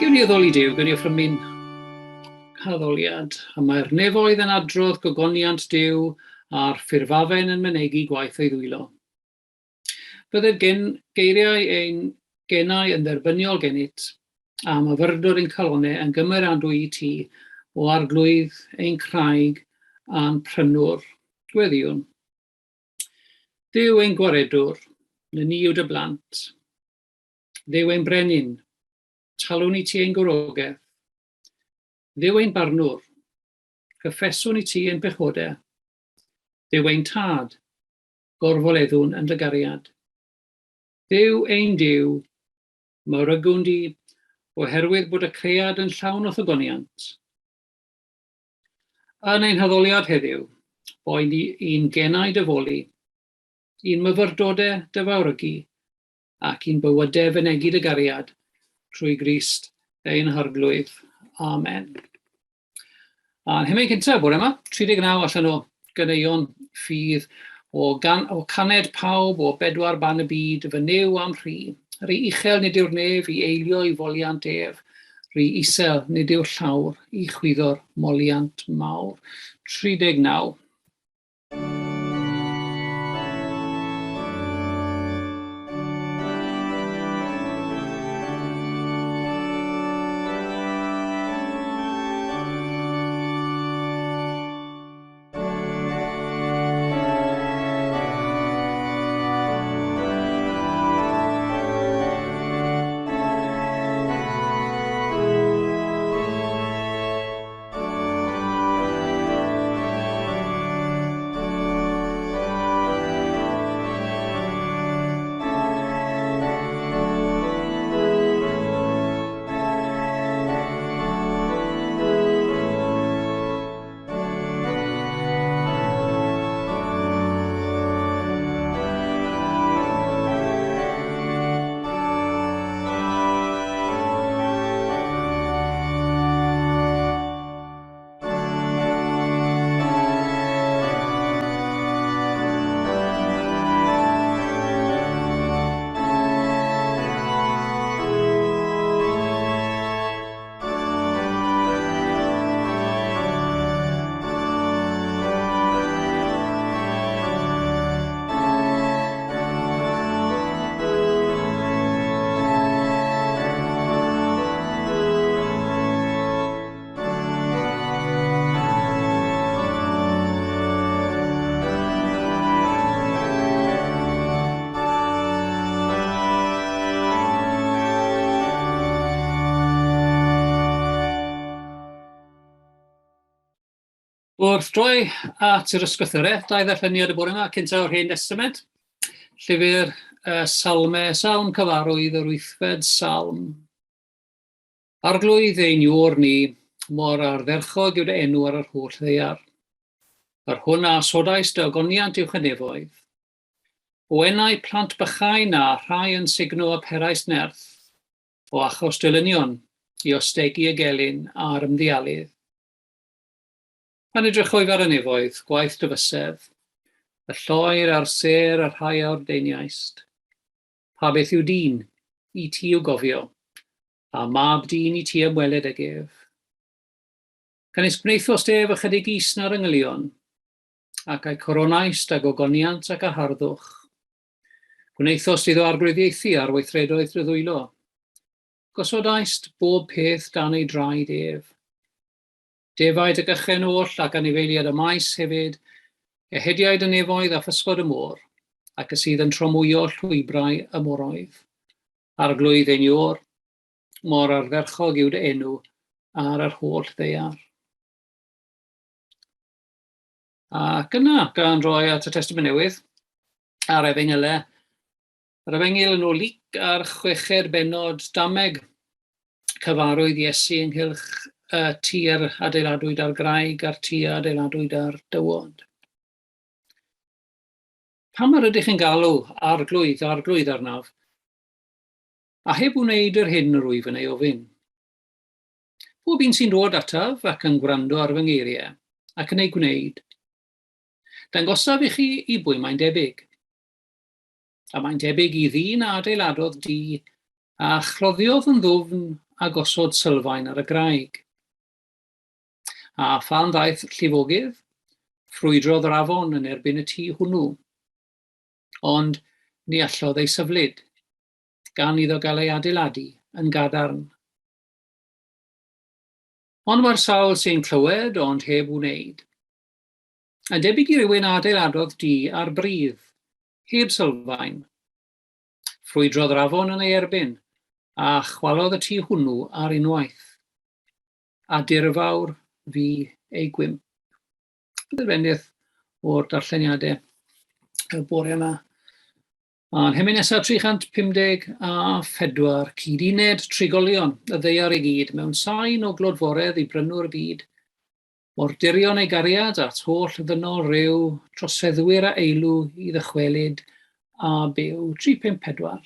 Gewn ni addoli Duw, gewn ni offrymu'n haddoliad. A mae'r nefoedd yn adrodd gogoniant Duw a'r ffurfafen yn mynegi gwaith ei ddwylo. Bydded gen geiriau ein genau yn dderbyniol gennyt, a myfyrdod ein calonnau yn gymeradwy i ti, o Arglwydd ein craig a'n prynwr. Gweddïwn. Duw ein gwaredwr, nyni yw dy blant. Dduw ein brenin, talwn i ti ein gwrogaeth. Dduw ein barnwr, cyffeswn i ti ein pechodau. Dduw ein tad, gorfoleddwn yn dy gariad. Dduw ein Duw, mawrygwn di, oherwydd bod y cread yn llawn o'th ogoniant. Yn ein haddoliad heddiw, boed i'n genau dy foli, i'n myfyrdodau dy fawrygu, ac i'n bywydau fynegi dy gariad, trwy Grist ein Harglwydd. Amen. A'n hymyn cyntaf bore yma, 39 allan o ganeuon ffydd o, gan, o caned pawb o bedwar ban y byd, fy Nuw am rhy. Rhy uchel nid yw'r nef i eilio i foliant ef, rhy isel nid yw'r llawr i chwyddo'r moliant mawr. 39. Wrth droi at yr ysgrythurau, dau ddarlleniad y bore yma, cynta o'r Hen Testament, llyfr y Salmau, Salm Cyfarwydd, yr wythfed Salm. Arglwydd ein Iôr ni, mor ardderchog yw dy enw ar yr holl ddaear. Yr hwn a osodais dy ogoniant uwch y nefoedd. O enau plant bychain a rhai yn sugno a perais nerth, o achos dylynion, i ostegu y gelyn a'r ymddialydd. Pan edrychoif ar y nefoedd, gwaith dy fysedd, y lloer a'r sêr a rhai a ordeiniaist. Pa beth yw dyn, i ti i'w gofio, a mab dyn i ti ymweled ag ef? Canys gwnaethost ef ychydig is na'r angylion, ac a'i coronaist ag ogoniant ac â harddwch. Gwnaethost iddo arglwyddiaethu ar weithredoedd dy ddwylo. Gosodaist bob peth dan ei draed ef. Defaid y gychen oll ac anifeiliaid y maes hefyd, ehediaid y nefoedd a physgod y môr, ac y sydd yn tramwyo llwybrau y moroedd. Arglwydd ein Iôr, mor ardderchog yw dy enw ar yr holl ddaear. Ac yna, gan droi at y Testament Newydd, a'r Efengylau, Yr Efengyl yn ôl Luc a'r chweched bennod dameg cyfarwydd Iesu ynghylch y tir adeiladwyd ar graig a'r tŷ a adeiladwyd ar dywod. Pam yr ydych yn galw arglwydd, arglwydd arnaf, a heb wneud yr hyn yr wyf yn ei ofyn? Pob un sy'n dod ataf ac yn gwrando ar fy ngeiriau, ac yn ei gwneud, dangosaf i chi i bwy mae'n debyg. A mae'n debyg i ddyn a adeiladodd dŷ, a chloddiodd yn ddwfn a gosod sylfaen ar y graig. A phan ddaeth llifogydd, ffrwydrodd yr afon yn erbyn y tŷ hwnnw. Ond ni allodd ei syflyd, gan iddo gael ei adeiladu yn gadarn. Ond mae'r sawl sy'n clywed ond heb wneud, yn debyg i rywun a adeiladodd dŷ ar bridd, heb sylfaen. Ffrwydrodd yr afon yn ei erbyn, a chwalodd y tŷ hwnnw ar unwaith. A dirfawr fu ei gwymp. Bydd y bendith o'r darlleniadau y bore yma. A'n hemyn nesaf 354, cyd-uned trigolion y ddaear i gyd, mewn sain o glodforedd i brynwr y byd. Mor dirion ei gariad at holl ddynol ryw, troseddwyr a eilw i ddychwelyd a byw. 354.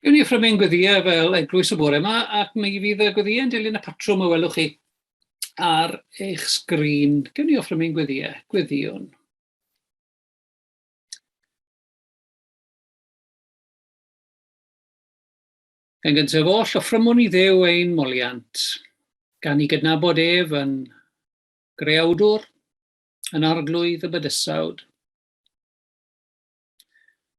Gewn ni offrymu'n gweddïau fel eglwys y bore yma, ac mi fydd y gweddïau yn dilyn y patrwm y welwch chi ar eich sgrin. Gewn ni offrymu'n gweddïau, gweddïwn. Yn gyntaf oll, offrymwn i Dduw ein moliant, gan i gydnabod ef yn greawdwr, yn arglwydd y bydysawd.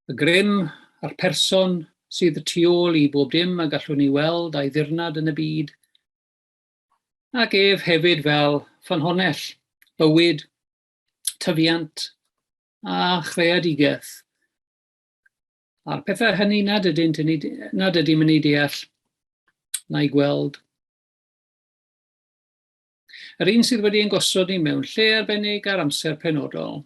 Y grym a'r person sydd y tu ôl i bob dim a gallwn ni weld a'i ddirnad yn y byd, ac ef hefyd fel ffynhonnell bywyd, tyfiant a chreadigaeth. A'r pethau hynny nad ydynt yn ei, nad ydym yn ei deall na'i gweld. Yr un sydd wedi ein gosod ni mewn lle arbennig ar amser penodol.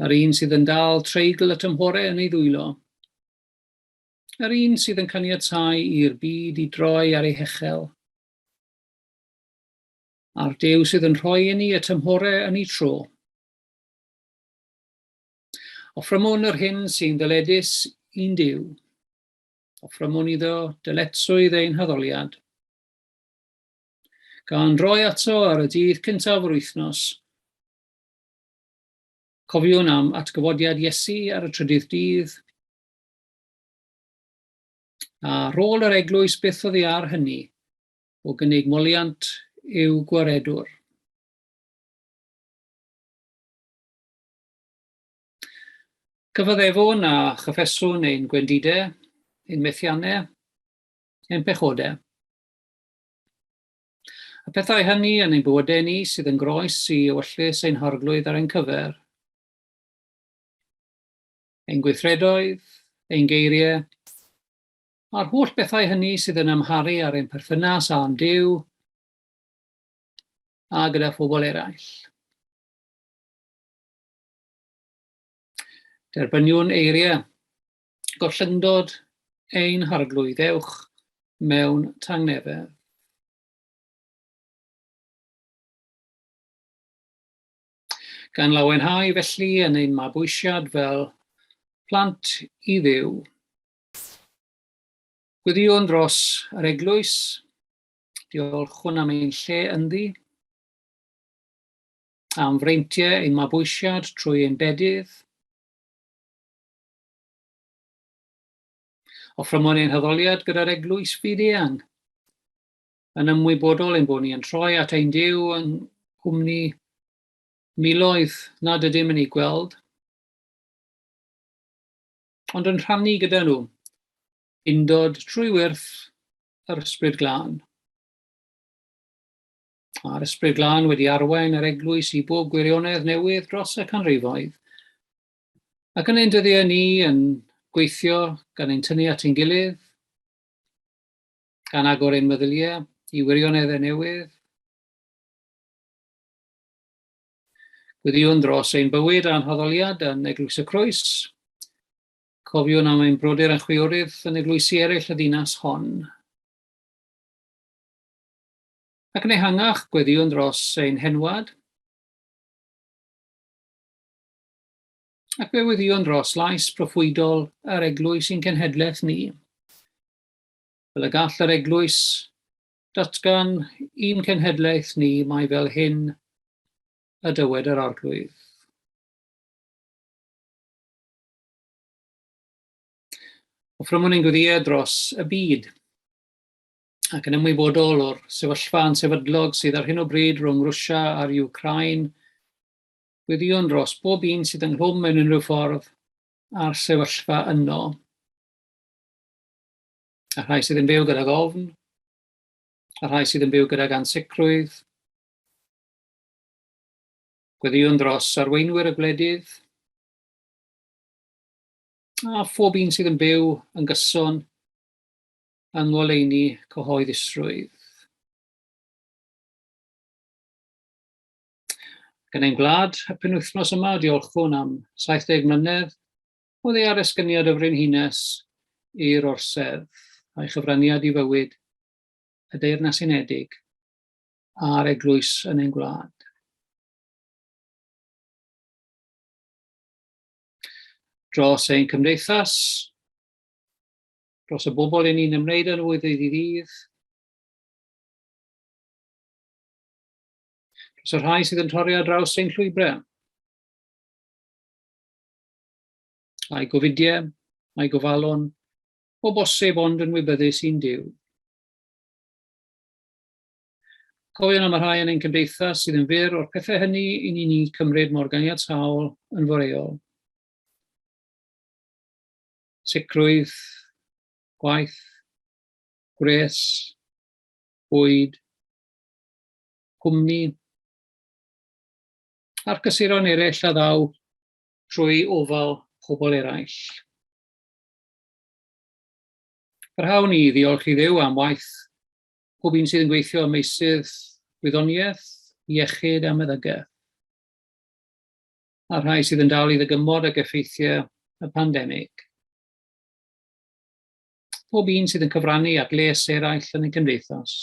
Yr un sydd yn dal treigl y tymhorau yn ei ddwylo. Yr un sydd yn caniatáu i'r byd i droi ar ei hechel. A'r Duw sydd yn rhoi i ni y tymhorau yn ei tro. Offrymwn yr hyn sy'n ddyledus i'n Duw. Offrymwn iddo dyletswydd ein haddoliad. Gan droi ato ar y dydd cyntaf o'r wythnos, cofiwn am atgyfodiad Iesu ar y trydydd dydd, a rôl yr eglwys byth oddi ar hynny o gynnig moliant i'w gwaredwr. Cyfaddefwn a chyffeswn ein gwendidau, ein methiannau, ein pechodau. Y pethau hynny yn ein bywydau ni sydd yn groes i ewyllys ein Harglwydd ar ein cyfer. Ein gweithredoedd, ein geiriau, a'r holl bethau hynny sydd yn amharu ar ein perthynas â'n Duw a gyda phobl eraill. Derbyniwn eiriau gollyngdod ein Harglwydd, ewch mewn tangnefedd. Gan lawenhau felly yn ein mabwysiad fel plant i Dduw. Gweddïwn dros yr eglwys, diolchwn am ein lle ynddi, am freintiau ein mabwysiad trwy ein bedydd. Offrymwn ein haddoliad gyda'r eglwys fyd-eang, yn ymwybodol ein bod ni yn troi at ein Duw yng nghwmni miloedd nad ydym yn eu gweld, ond yn rhannu gyda nhw undod trwy wyrth yr Ysbryd Glân. A'r Ysbryd Glân wedi arwain yr eglwys i bob gwirionedd newydd dros y canrifoedd. Ac yn ein dyddiau ni yn gweithio gan ein tynnu at ein gilydd, gan agor ein meddyliau i wirioneddau newydd. Gweddïwn dros ein bywyd a'n haddoliad yn Eglwys y Croes. Cofiwn am ein brodyr a'n chwiorydd yn eglwysi eraill y ddinas hon. Ac yn ehangach, gweddïwn dros ein henwad. Ac fe weddïwn dros lais proffwydol yr eglwys i'n cenhedlaeth ni. Fel y gall yr eglwys datgan i'n cenhedlaeth ni mai fel hyn y dywed yr Arglwydd. Offrymwn ein gweddïau dros y byd, ac yn ymwybodol o'r sefyllfa ansefydlog sydd ar hyn o bryd rhwng Rwsia a'r Ukraine, gweddïwn dros bob un sydd ynghlwm mewn unrhyw ffordd â'r sefyllfa yno. A rhai sydd yn byw gydag ofn, a rhai sydd yn byw gydag ansicrwydd. Gweddïwn dros arweinwyr y gwledydd, a phob un sydd yn byw yn gyson yng ngoleuni cyhoeddusrwydd. Gan ein gwlad y penwythnos yma, diolchwn am 70 mlynedd Oddi ar esgyniad y Frenhines i'r Orsedd, a'i chyfraniad i fywyd y Deyrnas Unedig a'r Eglwys yn ein gwlad. Dros ein cymdeithas, dros y bobl i ni'n ymwneud â nhw o ddydd i ddydd, dros y rhai sydd yn torri ar draws ein llwybrau, A'i gofidiau, a'i gofalon, o bosib ond yn wybyddus i'n Duw. Cofion am y rhai yn ein cymdeithas sydd yn fyr o'r pethau hynny i ni'n eu cymryd mor ganiataol yn foreol. Sicrwydd, gwaith, gwres, bwyd, cwmni, a'r cysuron eraill a ddaw trwy ofal pobl eraill. Parhawn i ddiolch i Dduw am waith pob un sydd yn gweithio ym meysydd gwyddoniaeth, iechyd a meddygaeth, a'r rhai sydd yn dal i ddygymod ag effeithiau y pandemig. Pob un sydd yn cyfrannu at les eraill yn ein cymdeithas.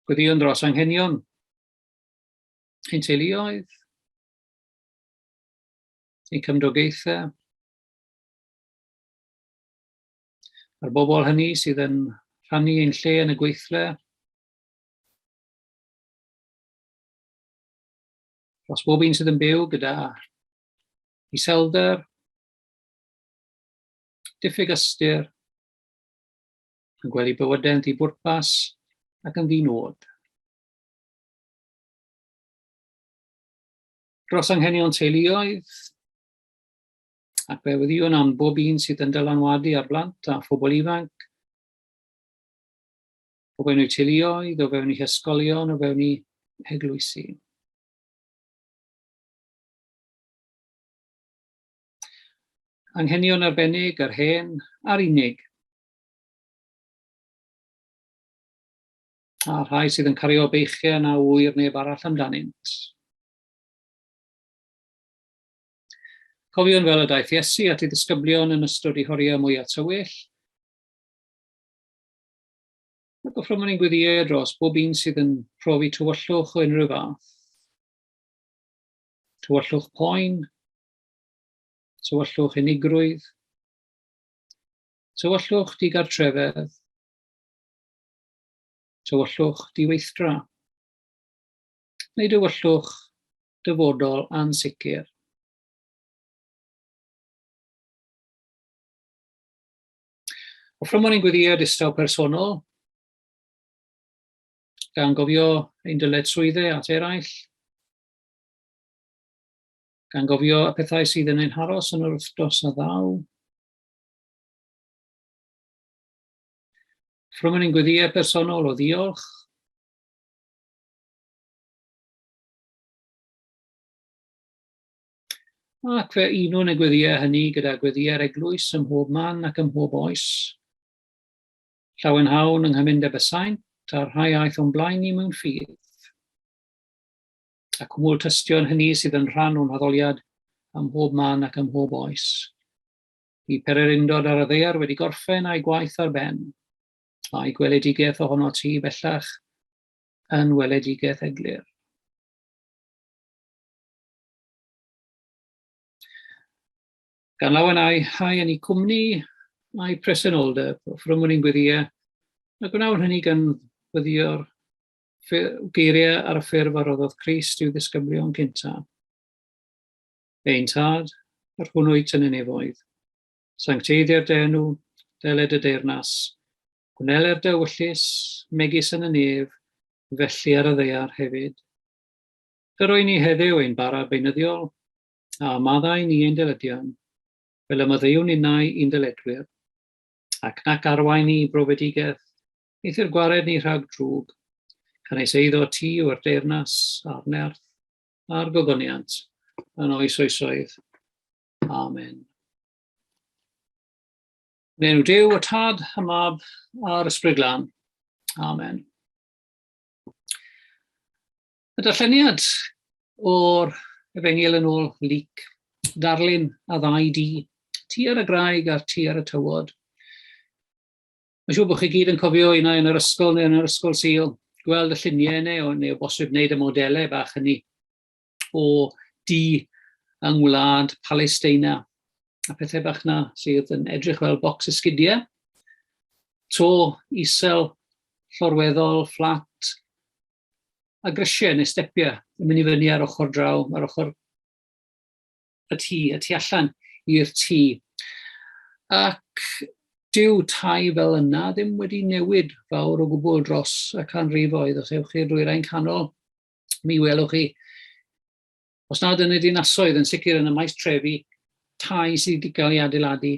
Gweddïwn dros anghenion ein teuluoedd, ein cymdogaethau, a'r bobl hynny sydd yn rhannu ein lle yn y gweithle, dros bob un sydd yn byw gyda iselder, diffyg ystyr, yn gweld eu bywydau'n ddibwrpas ac yn ddi-nod. Dros anghenion teuluoedd, ac fe weddïwn am bob un sydd yn dylanwadu ar blant a phobl ifanc, o fewn eu teuluoedd, o fewn eu hysgolion, o fewn eu heglwysi. Anghenion arbennig yr hen a'r unig. A rhai sydd yn cario beichiau na ŵyr neb arall amdanynt. Cofiwn fel y daeth Iesu at ei ddisgyblion yn ystod ei horiau mwyaf tywyll, ac offrymwn ein gweddïau dros bob un sydd yn profi tywyllwch o unrhyw fath. Tywyllwch poen, tywyllwch unigrwydd, tywyllwch digartrefedd, tywyllwch diweithdra, neu dywyllwch dyfodol ansicr. Offrymwn ein gweddïau distaw personol, gan gofio ein dyletswyddau at eraill, gan gofio y pethau sydd yn ein haros yn yr wythnos a ddaw. Offrymwn ein gweddïau personol o ddiolch, Ac fe unwn y gweddïau hynny gyda gweddïau'r eglwys ym mhob man ac ym mhob oes. Llawenhawn yng nghymundeb y saint a'r rhai aeth o'n blaen ni mewn ffydd. A cwmwl tystion hynny sydd yn rhan o'n haddoliad ym mhob man ac ym mhob oes. Bu pererindod ar y ddaear wedi gorffen a'i gwaith ar ben, a'i gweledigaeth ohono ti bellach yn weledigaeth eglur. Gan lawen a'i hau yn ei cwmni a'i presenoldeb, offrymwn i'n gweddïau, a gwnawn hynny gan weddïo'r geiriau ar y ffurf a roddodd Crist i'w ddisgyblion cyntaf. Ein Tad, yr hwn wyt yn y nefoedd, sancteiddier dy enw, deled y deyrnas, gwneler dy ewyllys, megis yn y nef, felly ar y ddaear hefyd. Gyrroi ni heddiw ein bara beunyddiol, a maddau ni ein dyledion, fel y maddeuwn ninnau i'n dyledwyr, ac nac arwain ni i brofedigaeth, eithr gwared ni rhag drwg, canys eiddo ti yw'r deyrnas, a'r nerth, a'r gogoniant, yn oes oesoedd. Amen. Yn enw Duw, y Tad, y Mab, a'r Ysbryd Glân. Amen. Y darlleniad o'r Efengyl yn ôl Luc, darlun a ddau dŷ, tŷ ar y graig a'r tŷ ar y tywod. Mae'n siŵr bod chi gyd yn cofio un yn yr ysgol neu yn yr ysgol Sul, gweld y lluniau neu, neu o bosib wneud y modelau bach hynny o dŷ yng ngwlad Palesteina. A pethau bach na sydd yn edrych fel bocs esgidiau. To isel, llorweddol, fflat, a grisiau neu stepiau yn mynd i fyny ar ochr draw, ar ochr y tŷ, y tu allan i'r tŷ. Ac dyw tai fel yna ddim wedi newid fawr o gwbl dros y canrifoedd. Os ewch chi'r dwyrain canol, mi welwch chi, os nad yn y dinasoedd, yn sicr yn y maes trefi, tai sydd wedi cael ei adeiladu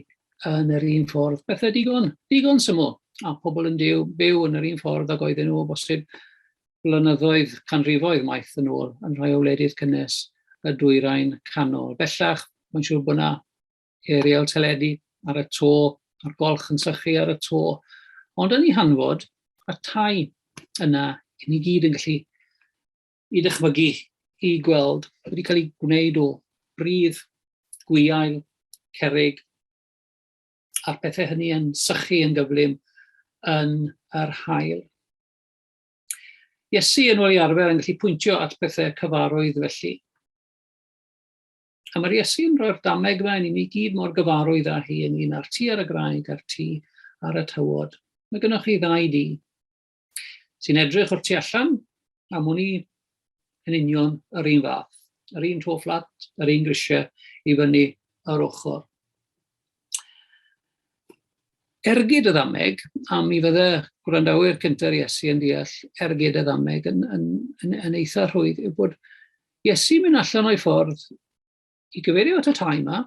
yn yr un ffordd. Pethau digon, digon syml, a pobl yn byw, byw yn yr un ffordd ag oedden nhw o bosib blynyddoedd, canrifoedd maith yn ôl yn rhai o wledydd cynnes y dwyrain canol. Bellach, mae'n siŵr bod yna aerial teledu ar y to, a'r golch yn sychu ar y to. Ond yn ei hanfod, y tai yna, i ni gyd yn gallu i dychmygu, i gweld, wedi cael ei gwneud o bridd, gwiail, cerrig, a'r pethau hynny yn sychu yn gyflym yn yr haul. Iesu yn ôl ei arfer yn gallu pwyntio at bethau cyfarwydd felly. A mae'r Iesu yn rhoi'r dameg yma i ni gyd mor gyfarwydd â hi ynglyn â'r tŷ ar y graig a'r tŷ ar y tywod. Mae gennych chi ddau dŷ sy'n edrych o'r tu allan am wn i yn union yr un fath. Yr un to fflat, yr un grisiau i fyny yr ochr. Ergyd y ddameg, a mi fydde gwrandawyr cynta'r Iesu yn deall ergyd y ddameg yn, yn, yn, yn eitha rhwydd, yw bod Iesu'n mynd allan o'i ffordd i gyfeirio at y tai yma,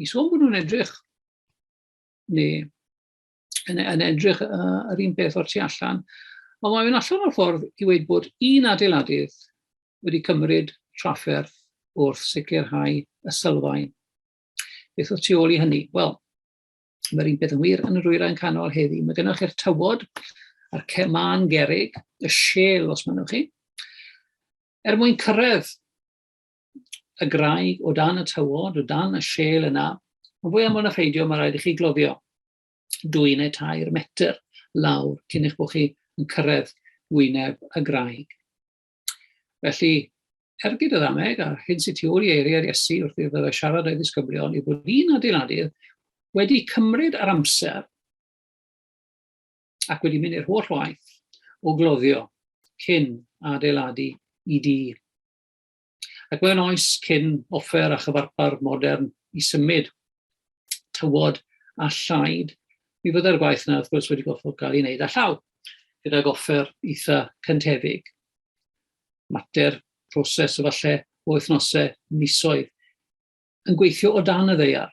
i sôn bod nhw'n edrych neu yn, yn edrych yr un peth o'r tu allan, ond mae'n mynd allan o'r ffordd i weud bod un adeiladydd wedi cymryd trafferth wrth sicrhau y sylfaen. Beth oedd tu ôl i hynny? Wel, mae'r un peth yn wir yn y dwyrain canol heddi. Mae gennych chi'r tywod a'r mân gerrig, y shale os mynnwch chi. Er mwyn cyrraedd y graig o dan y tywod, o dan y sêl yna, yn fwy aml na pheidio, mae rhaid i chi gloddio 2 neu 3 metr lawr cyn eich bod chi yn cyrraedd wyneb y graig. Felly, ergyd y ddameg a'r hyn sydd tu ôl i eiriau'r Iesu wrth iddo fe siarad â'i ddisgyblion yw bod un adeiladydd wedi cymryd yr amser ac wedi mynd i'r holl waith o gloddio cyn adeiladu i dŷ. Ac mewn oes cyn offer a chyfarpar modern i symud tywod a llaid, mi fyddai'r gwaith yna wrth gwrs wedi gorfod gael ei wneud â llaw, gydag offer eitha cyntefig. Mater, proses efallai o wythnosau, misoedd, yn gweithio o dan y ddaear,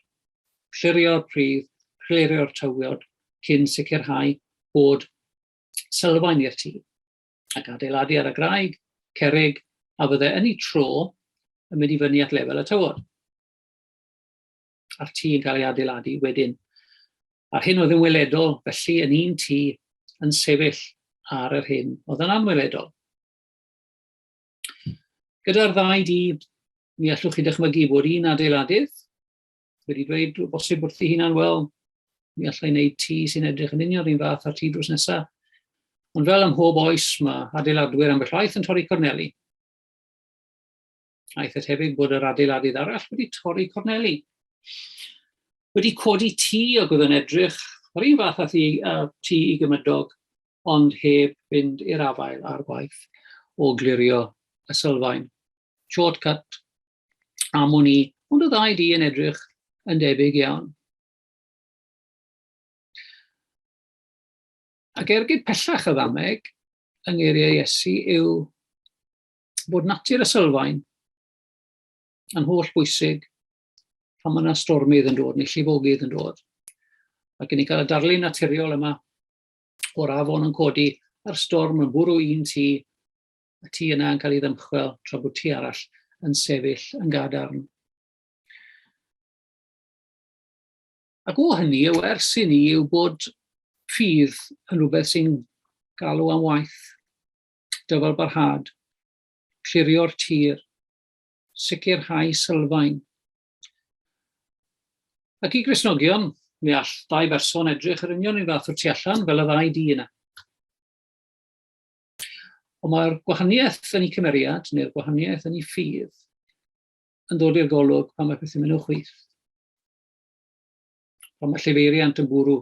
clirio'r pridd, clirio'r tywod cyn sicrhau bod sylfaen i'r tŷ, ac adeiladu ar y graig, cerrig, a fydde yn ei tro yn mynd i fyny at lefel y tywod. A'r tŷ yn cael ei adeiladu wedyn. A'r hyn oedd yn weledol, felly, yn un tŷ yn sefyll ar yr hyn oedd yn anweledol. Gyda'r ddau dŷ, mi allwch chi dychmygu bod un adeiladydd wedi dweud o bosib wrth ei hunan, wel, mi allai wneud tŷ sy'n edrych yn union yr un fath â'r tŷ drws nesaf. Ond fel ym mhob oes, mae adeiladwyr ambell waith yn torri corneli. Aeth y tebyg bod yr adeiladydd arall wedi torri corneli. Wedi codi tŷ ac oedd yn edrych yr un fath â thŷ, tŷ i gymydog, ond heb fynd i'r afael â'r gwaith o glirio y sylfaen. Shortcut, am wn i, ond y ddau dŷ yn edrych yn debyg iawn. Ac ergyd pellach y ddameg yng ngeiriau Iesu yw bod natur y sylfaen yn holl bwysig pan mae yna stormydd yn dod neu llifogydd yn dod. Ac yn ni cael y darlun naturiol yma o'r afon yn codi a'r storm yn bwrw un tŷ, y tŷ yna yn cael ei ddymchwel tra bod tŷ arall yn sefyll yn gadarn. Ac o hynny, y wers i ni yw bod ffydd yn rhywbeth sy'n galw am waith, dyfalbarhad, clirio'r tir, sicrhau sylfaen. Ac i Gristnogion, mi all ddau berson edrych yr union un fath o'r tu allan fel y ddau dŷ yna. Ond mae'r gwahaniaeth yn eu cymeriad, neu'r gwahaniaeth yn eu ffydd, yn dod i'r golwg pan mae pethau'n mynd o chwith. Pan mae llifeiriant yn bwrw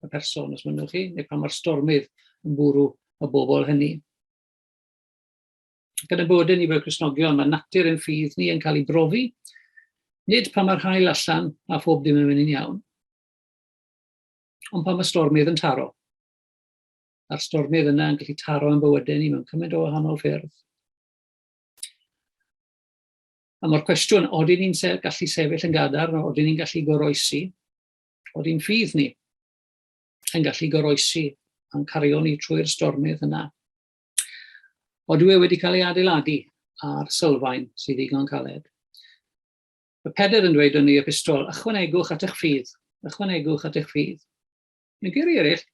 y person, os mynnwch chi, neu pan mae'r stormydd yn bwrw y bobl hynny. Ac yn y bywydau ni fel Cristnogion, mae natur ein ffydd ni yn cael ei brofi, nid pan mae'r haul allan a phob dim yn mynd yn iawn, ond pan mae stormydd yn taro. A'r stormydd yna yn gallu taro yn bywydau ni mewn cymaint o wahanol ffyrdd. A mae'r cwestiwn, odyn ni'n se gallu sefyll yn gadarn, odyn ni'n gallu goroesi, odyn ffydd ni yn gallu goroesi a'n cario ni trwy'r stormydd yna. Odw e wedi cael ei adeiladu ar sylfaen sydd ddigon caled. Mae Pedr yn dweud yn ei epistol, ychwanegwch at eich ffydd, ychwanegwch at eich ffydd. Mewn geiriau eraill,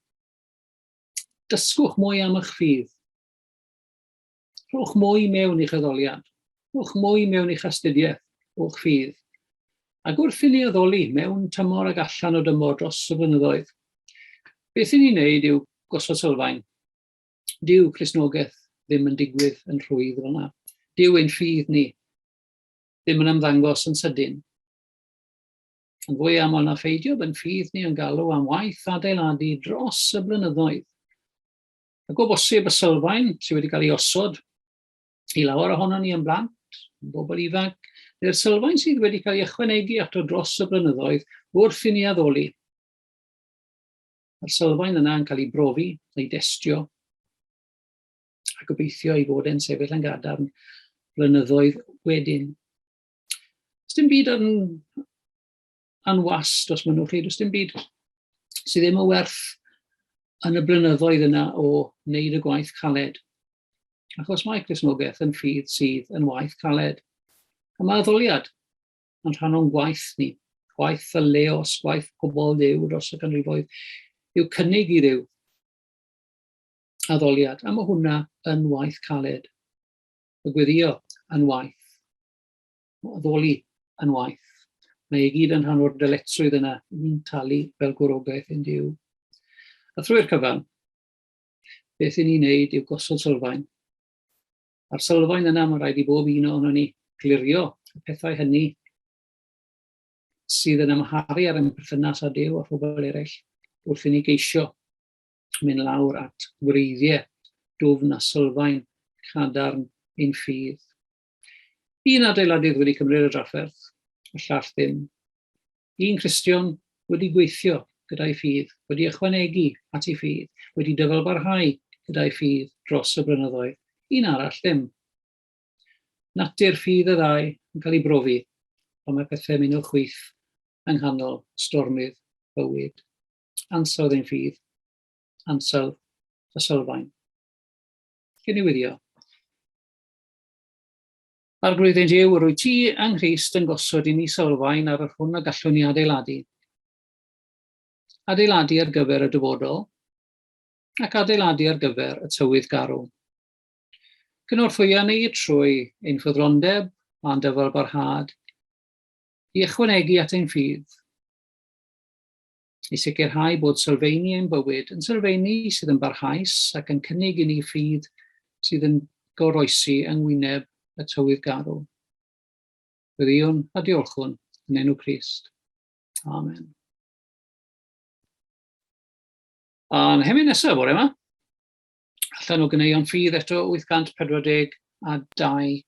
dysgwch mwy am eich ffydd. Rhowch mwy mewn i'ch addoliad. Rhowch mwy mewn i'ch astudiaeth o'ch ffydd. Ac wrth i ni addoli mewn tymor ac allan o dymor dros y blynyddoedd, beth i ni'n neud yw gosod sylfaen. Dyw Cristnogaeth ddim yn digwydd yn rhwydd fel yna. Dyw ein ffydd ni ddim yn ymddangos yn sydyn. Yn fwy aml na pheidio, by'n ffydd ni yn galw am waith adeiladu dros y blynyddoedd. Ac o bosib y sylfaen sydd wedi cael ei osod i lawer ohono ni yn blant, yn bobl ifanc, neu'r sylfaen sydd wedi cael ei ychwanegu ato dros y blynyddoedd wrth i ni addoli. Mae'r sylfaen yna yn cael ei brofi, ei destio, a gobeithio ei fod e'n sefyll yn gadarn blynyddoedd wedyn. Does dim byd yn anwast, os mynnwch chi, does dim byd sydd ddim o werth yn y blynyddoedd yna o wneud y gwaith caled. Achos mae Cristnogaeth yn ffydd sydd yn waith caled. A mae addoliad yn rhan o'n gwaith ni, gwaith y leos, gwaith pobl Dduw dros y canrifoedd, yw cynnig i Dduw addoliad. A mae hwnna yn waith caled. Y gweddio yn waith. addoli yn waith. Mae i gyd yn rhan o'r dyletswydd yna ni'n talu fel gwrogaeth i'n Duw. A thrwy'r cyfan, beth i ni'n neud yw gosod sylfaen. A'r sylfaen yna, mae rhaid i bob un ohono ni glirio y pethau hynny sydd yn amharu ar ein perthynas â Duw a phobl eraill wrth i ni geisio mynd lawr at wreiddiau dwfn a sylfaen cadarn ein ffydd. Un adeiladydd wedi cymryd y drafferth, y llall ddim. Un Cristion wedi gweithio gyda'i ffydd, wedi ychwanegu at ei ffydd, wedi dyfalbarhau gyda'i ffydd dros y blynyddoedd. Un arall ddim. Natur ffydd y ddau yn cael ei brofi pan mae pethau'n mynd o chwith yng nghanol stormydd bywyd. Ansawdd ein ffydd, ansawdd y sylfaen. Cyn i wyddio. Arglwydd ein Duw, yr wyt ti yng Nghrist yn gosod i ni sylfaen ar yr hwn y gallwn ni adeiladu. Adeiladu ar gyfer y dyfodol, ac adeiladu ar gyfer y tywydd garw. Cynorthwya ni trwy ein ffyddlondeb a'n dyfalbarhad i ychwanegu at ein ffydd, i sicrhau bod sylfeini ein bywyd yn sylfeini sydd yn barhaus ac yn cynnig i ni ffydd sydd yn goroesi yng ngwyneb y tywydd garw. Gweddïwn a diolchwn yn enw Crist. Amen. A'n hemyn nesaf bore yma, allan o gyneuon ffydd eto 842,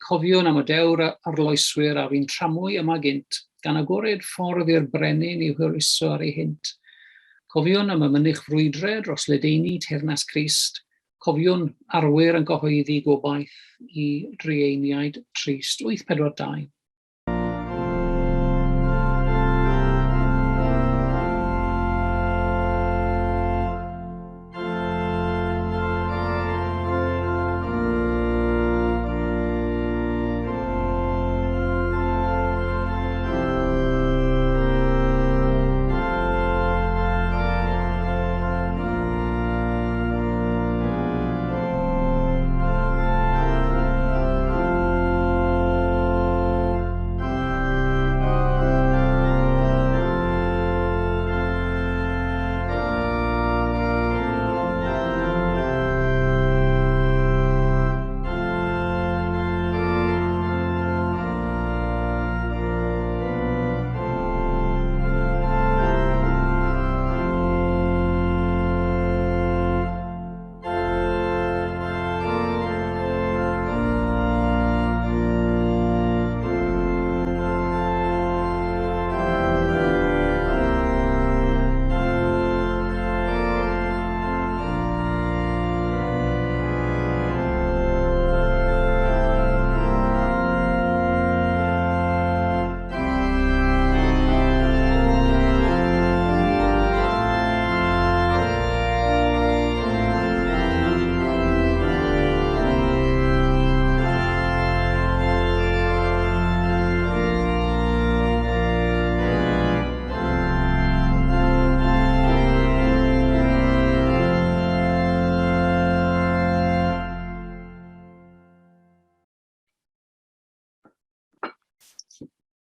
cofiwn am y dewr arloeswyr a fu'n tramwy yma gynt, gan agored ffordd i'r brenin i'w hwyluso ar ei hynt. Cofiwn am y mynych frwydre dros ledaenu teyrnas Crist, cofiwn arwyr yn cyhoeddi gobaith i drueiniaid trist. 842.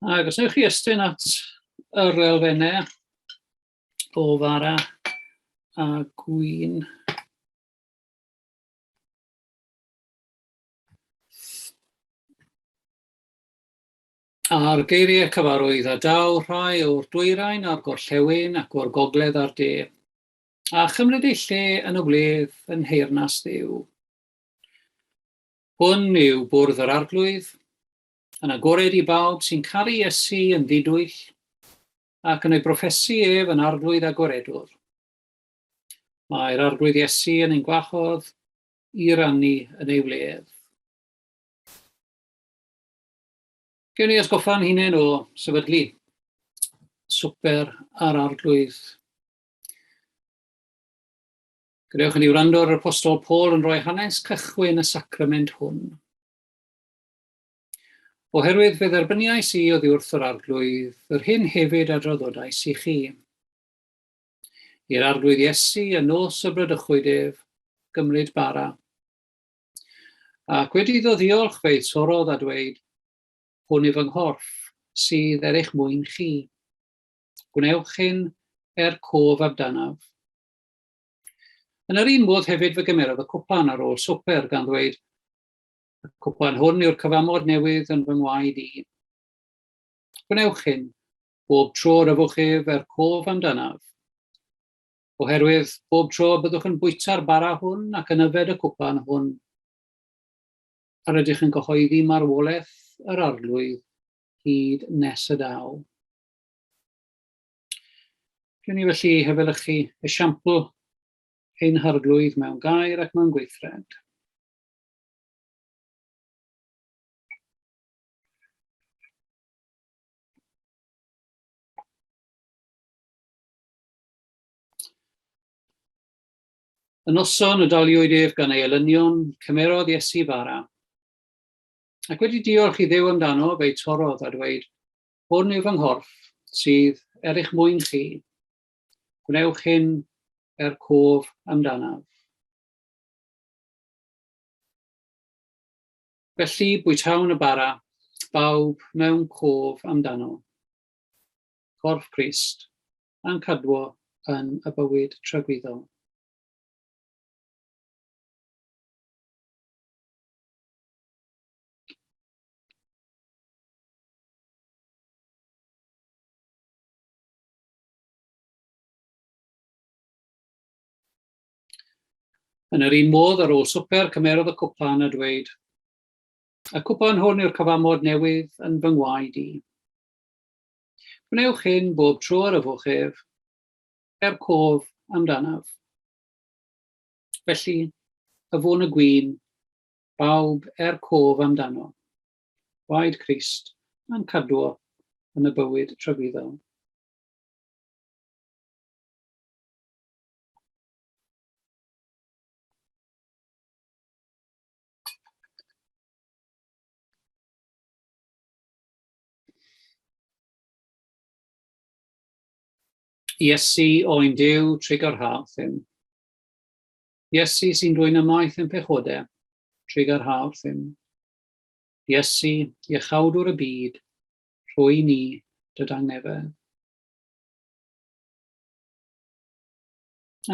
Ac os wnewch chi estyn at yr elfennau o fara a gwin. A'r geiriau cyfarwydd a daw rhai o'r dwyrain a'r gorllewin ac o'r gogledd a'r de, a chymryd eu lle yn y wledd yn nheyrnas Dduw. Hwn yw bwrdd yr Arglwydd, yn agored i bawb sy'n caru Iesu yn ddidwyll ac yn ei broffesu ef yn Arglwydd a Gwaredwr. Mae'r Arglwydd Iesu yn ein gwahodd i rannu yn ei wledd. Gewn ni atgoffa'n hunain o sefydlu swper ar Arglwydd. Gadewch i ni wrando ar yr Apostol Paul yn rhoi hanes cychwyn y sacrament hwn. Oherwydd fe dderbyniais i oddi wrth yr Arglwydd yr hyn hefyd a draddodais i chi. I'r Arglwydd Iesu y nos y bradychwyd ef, gymryd bara. Ac wedi iddo ddiolch fe'i torrodd a dweud, Hwn yw fy nghorff, sydd er eich mwyn chi. Gwnewch hyn er cof amdanaf. Yn yr un modd hefyd fe gymerodd y cwpan ar ôl swper, gan ddweud, Y cwpan hwn yw'r cyfamod newydd yn fy ngwaed i. Gwnewch hyn, bob tro yr yfwch ef er cof amdanaf. Oherwydd bob tro y byddwch yn bwyta'r bara hwn ac yn yfed y cwpan hwn, yr ydych yn cyhoeddi marwolaeth yr Arglwydd hyd nes y daw. Rydyn ni felly hefelychu esiampl ein Harglwydd mewn gair ac mewn gweithred. Y noson y daliwyd ef gan ei elynion, cymerodd Iesu fara. Ac wedi diolch i Dduw amdano, fe'i torrodd a dweud, Hwn yw fy nghorff, sydd er eich mwyn chi. Gwnewch hyn er cof amdanaf. Felly bwytawn y bara, bawb mewn cof amdano. Corff Crist, a'n cadwo yn y bywyd tragwyddol. Yn yr un modd, ar ôl swper, cymerodd y cwpan a dweud, Y cwpan hwn yw'r cyfamod newydd yn fy ngwaed i. Gwnewch hyn bob tro yr yfwch ef, er cof amdanaf. Felly, yfwn y gwin, bawb er cof amdano. Gwaed Crist, a'n cadwo yn y bywyd tragwyddol. Iesu, oen Duw, trugarha wrthym. Iesu sy'n dwyn ymaith ein pechodau, trugarha wrthym. Iesu, iachawdwr y byd, rhoi ni dy dangnefedd.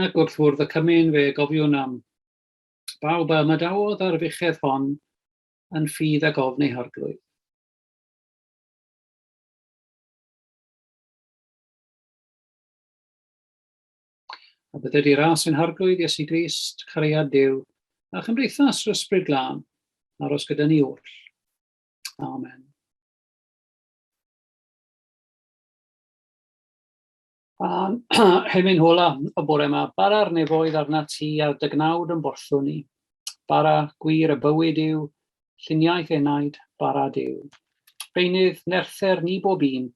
Ac wrth fwrdd y cymun fe gofiwn am bawb a ymadawodd â'r fuchedd hon yn ffydd ac ofn eu harglwydd. A bydded i ras ein harglwydd Iesu Grist, cariad Duw, a chymdeithas yr Ysbryd Glân, aros gyda ni oll. Amen. A hemyn hola y bore yma, bara'r nefoedd arna ti a'r dygnawd yn borthwn ni. Bara gwir y bywyd yw, lluniaeth enaid, bara Duw. Beunydd nerther ni bob un,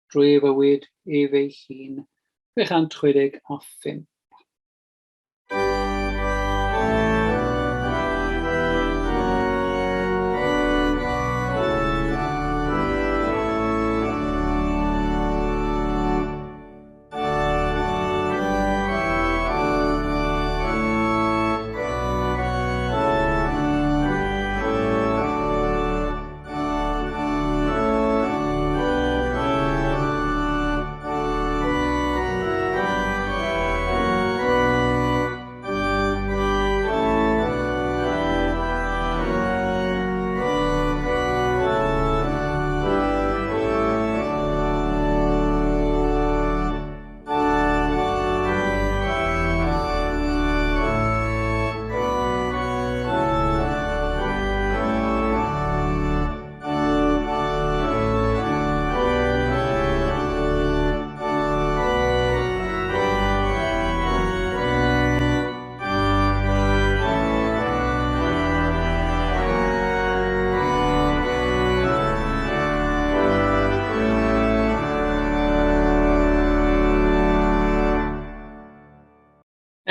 drwy ei fywyd ef ei hun. 665.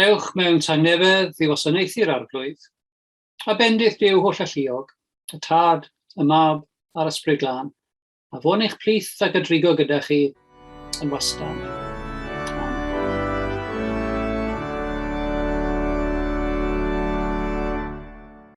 Ewch mewn tangnefedd i wasanaethu'r Arglwydd, a bendith Duw holl alluog, y Tad, y Mab a'r Ysbryd Glân, a fo'n eich plith ac y drigo gyda chi yn wastad.